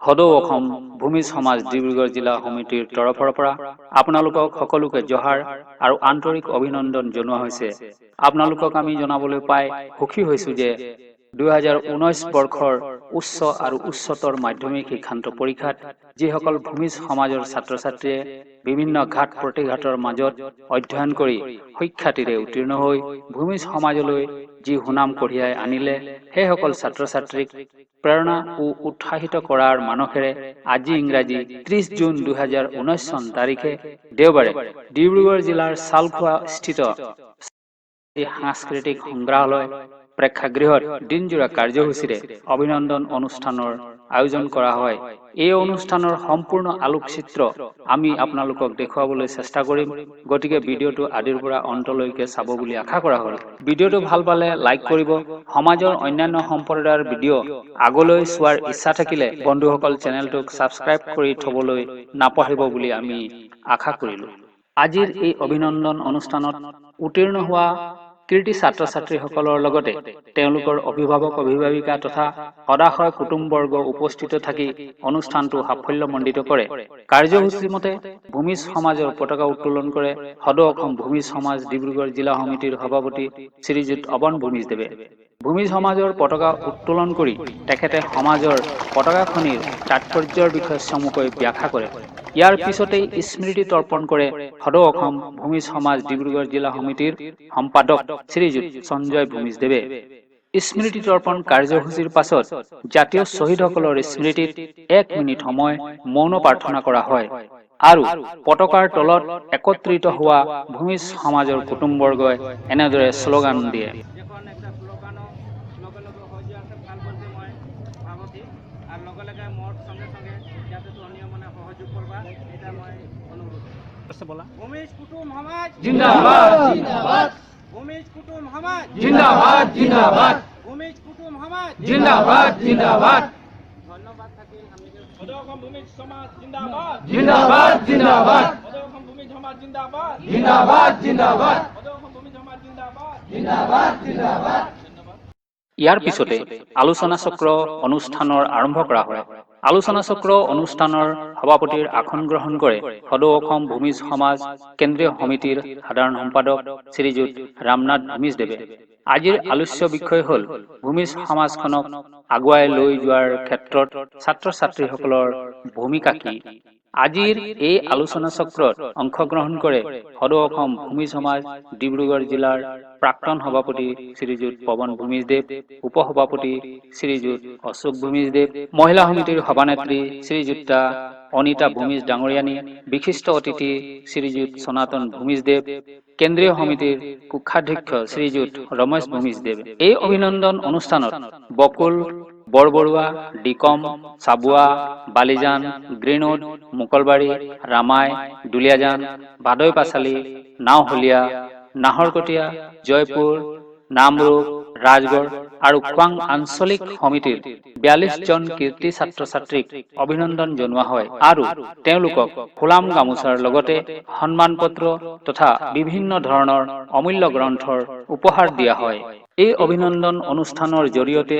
সদৌ অসম ভূমিজ সমাজ ডিব্ৰুগড় জিলা সমিতিৰ তৰফৰ পৰা আপোনালোকক সকলোকে জহাৰ আৰু আন্তৰিক অভিনন্দন জনোৱা হৈছে। আপোনালোকক আমি জনাবলৈ পাই সুখী হৈছোঁ যে 2019 বৰ্ষৰ উচ্চ আৰু উচ্চতৰ মাধ্যমিক শিক্ষান্ত পৰীক্ষাত যিসকল ভূমিজ সমাজৰ ছাত্ৰ ছাত্ৰীয়ে বিভিন্ন ঘাত প্ৰতিঘাতৰ মাজত অধ্যয়ন কৰি সুখ্যাতিৰে উত্তীৰ্ণ হৈ ভূমিজ সমাজলৈ যি সুনাম কঢ়িয়াই আনিলে, সেইসকল ছাত্ৰ ছাত্ৰীক প্ৰেৰণা ও উৎসাহিত কৰাৰ মানসেৰে আজি ইংৰাজী 30 জুন 2019 চন তাৰিখে দেওবাৰে ডিব্ৰুগড় জিলাৰ চাউলখোৱা স্থিত সাংস্কৃতিক সংগ্ৰহালয় প্ৰেক্ষাগৃহত দিনজোৰা কাৰ্যসূচীৰে অভিনন্দন অনুষ্ঠানৰ আয়োজন কৰা হয়। এই অনুষ্ঠানৰ সম্পূৰ্ণ আলোকচিত্ৰ আমি আপোনালোকক দেখুৱাবলৈ চেষ্টা কৰিম। গতিকে ভিডিঅ'টো আদিৰ পৰা অন্তলৈকে চাব বুলি আশা কৰা হ'ল। ভিডিঅ'টো ভাল পালে লাইক কৰিব। সমাজৰ অন্যান্য সম্প্ৰদায়ৰ ভিডিঅ' আগলৈ চোৱাৰ ইচ্ছা থাকিলে বন্ধুসকল, চেনেলটোক ছাবস্ক্ৰাইব কৰি থবলৈ নাপাহৰিব বুলি আমি আশা কৰিলোঁ। আজিৰ এই অভিনন্দন অনুষ্ঠানত উত্তীৰ্ণ হোৱা কৃতী ছাত্ৰ ছাত্ৰীসকলৰ লগতে তেওঁলোকৰ অভিভাৱক অভিভাৱিকা তথা সদাশয় কুটুম্বৰ্গ উপস্থিত থাকি অনুষ্ঠানটো সাফল্যমণ্ডিত কৰে। কাৰ্যসূচী মতে ভূমিজ সমাজৰ পতাকা উত্তোলন কৰে সদৌ অসম ভূমিজ সমাজ ডিব্ৰুগড় জিলা সমিতিৰ সভাপতি শ্ৰীযুত অৱন ভূমিজদেৱে। ভূমিজ সমাজৰ পতাকা উত্তোলন কৰি তেখেতে সমাজৰ পতাকাখনিৰ তাৎপৰ্যৰ বিষয়ে চমুকৈ ব্যাখ্যা কৰে। ইয়াৰ পিছতেই স্মৃতি তৰ্পণ কৰে সদৌ অসম ভূমিজ সমাজ ডিব্ৰুগড় জিলা সমিতিৰ সম্পাদক শ্ৰীযুত সঞ্জয় ভূমিজদেৱে। স্মৃতি তৰ্পণ কাৰ্যসূচীৰ পাছত জাতীয় শ্বহীদসকলৰ স্মৃতিত এক মিনিট সময় মৌন প্ৰাৰ্থনা কৰা হয় আৰু পতাকাৰ তলত একত্ৰিত হোৱা ভূমিজ সমাজৰ কুটুম্বৰ্গই এনেদৰে শ্লোগান দিয়ে। যখন একটা স্লোগানও লগে লগে হৈ যোৱাতে ভাল বলতে মই ভাবতি আর লগে লগে মোর সঙ্গে সঙ্গে যাতে তুমিও মানে সহযোগ করবা, এটা মই অনুরোধ। ভূমিজ কুটুম সমাজ জিন্দাবাদ, জিন্দাবাদ। ভূমিজ কুটুম সমাজ জিন্দাবাদ, জিন্দাবাদ। ভূমিজ কুটুম সমাজ জিন্দাবাদ, জিন্দাবাদ। ধন্যবাদ থাকিল আমি। সদৌ অসম ভূমিজ সমাজ জিন্দাবাদ। জিন্দাবাদ, জিন্দাবাদ। সদৌ অসম ভূমিজ সমাজ জিন্দাবাদ। জিন্দাবাদ, জিন্দাবাদ। সদৌ অসম ভূমিজ সমাজ জিন্দাবাদ। জিন্দাবাদ, জিন্দাবাদ। ইয়াৰ পিছতে আলোচনা চক্ৰ অনুষ্ঠানৰ আৰম্ভ কৰা হয়। আলোচনা চক্ৰ অনুষ্ঠানৰ সভাপতিৰ আসন গ্ৰহণ কৰে সদৌ অসম ভূমিজ সমাজ কেন্দ্ৰীয় সমিতিৰ সাধাৰণ সম্পাদক শ্ৰীযুত ৰামনাথ ভূমিজদেৱে। আজিৰ আলোচ্য বিষয় হ'ল ভূমিজ সমাজখনক আগুৱাই লৈ যোৱাৰ ক্ষেত্ৰত ছাত্ৰ ছাত্ৰীসকলৰ ভূমিকা কি। আজিৰ এই আলোচনা চক্ৰত অংশগ্ৰহণ কৰে সদৌ অসম ভূমিজ সমাজ ডিব্ৰুগড় জিলাৰ প্ৰাক্তন সভাপতি শ্ৰীযুত পৱন ভূমিজদেৱ, উপসভাপতি শ্ৰীযুত অশোক ভূমিজদেৱ, মহিলা সমিতিৰ সভানেত্ৰী শ্ৰীযুক্তা অনিতা ভূমিজ ডাঙৰীয়ানী, বিশিষ্ট অতিথি শ্ৰীযুত সনাতন ভূমিজদেৱ, কেন্দ্ৰীয় সমিতিৰ কোষাধ্যক্ষ শ্ৰীযুত ৰমেশ ভূমিজদেৱ। এই অভিনন্দন অনুষ্ঠানত বকুল, বৰবৰুৱা, ডিকম, চাবুৱা, বালিজান, গ্ৰীণউড, মোকলবাৰী, ৰামাই, দুলীয়াজান, বাদৈ পাচালি, নাওহলীয়া, নাহৰকটীয়া, জয়পুৰ, নামৰূপ, ৰাজগড় আৰু খোৱাং আঞ্চলিক সমিতিৰ 42 জন কৃতী ছাত্ৰ ছাত্ৰীক অভিনন্দন জনোৱা হয় আৰু তেওঁলোকক ফুলাম গামোচাৰ লগতে সন্মান পত্ৰ তথা বিভিন্ন ধৰণৰ অমূল্য গ্ৰন্থৰ উপহাৰ দিয়া হয়। এই অভিনন্দন অনুষ্ঠানৰ জৰিয়তে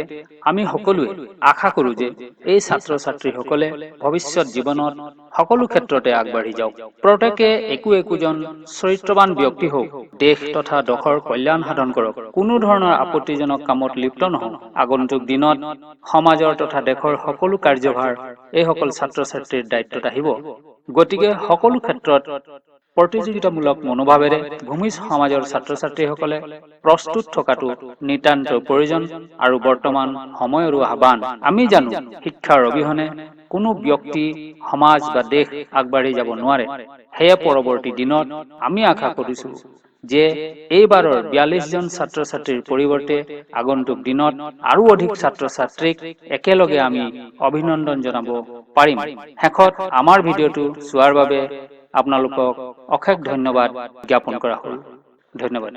আমি সকলোৱে আশা কৰোঁ যে এই ছাত্ৰ ছাত্ৰীসকলে ভৱিষ্যত জীৱনত সকলো ক্ষেত্ৰতে আগবাঢ়ি যাওক, প্ৰত্যেকে একো একোজন চৰিত্ৰবান ব্যক্তি হওক, দেশ তথা দেশৰ কল্যাণ সাধন কৰক, কোনো ধৰণৰ আপত্তিজনক কামত লিপ্ত নহওক। আগন্তুক দিনত সমাজৰ তথা দেশৰ সকলো কাৰ্যভাৰ এইসকল ছাত্ৰ ছাত্ৰীৰ দায়িত্বত আহিব। গতিকে সকলো ক্ষেত্ৰত প্ৰতিযোগিতামূলক মনোভাৱেৰে ভূমিজ সমাজৰ ছাত্ৰ ছাত্ৰীসকলে প্ৰস্তুত থকাটো নিতান্ত প্ৰয়োজন আৰু বৰ্তমান সময়ৰো আহ্বান। আমি জানো, শিক্ষাৰ অবিহনে কোনো ব্যক্তি, সমাজ বা দেশ আগবাঢ়ি যাব নোৱাৰে। সেয়ে পৰৱৰ্তী দিনত আমি আশা কৰিছো যে এইবাৰৰ 42 জন ছাত্ৰ ছাত্ৰীৰ পৰিৱৰ্তে আগন্তুক দিনত আৰু অধিক ছাত্ৰ ছাত্ৰীক একেলগে আমি অভিনন্দন জনাব পাৰিম। শেষত আমাৰ ভিডিঅ'টো চোৱাৰ বাবে আপোনালোকক অশেষ ধন্যবাদ জ্ঞাপন কৰা হ'ল। ধন্যবাদ।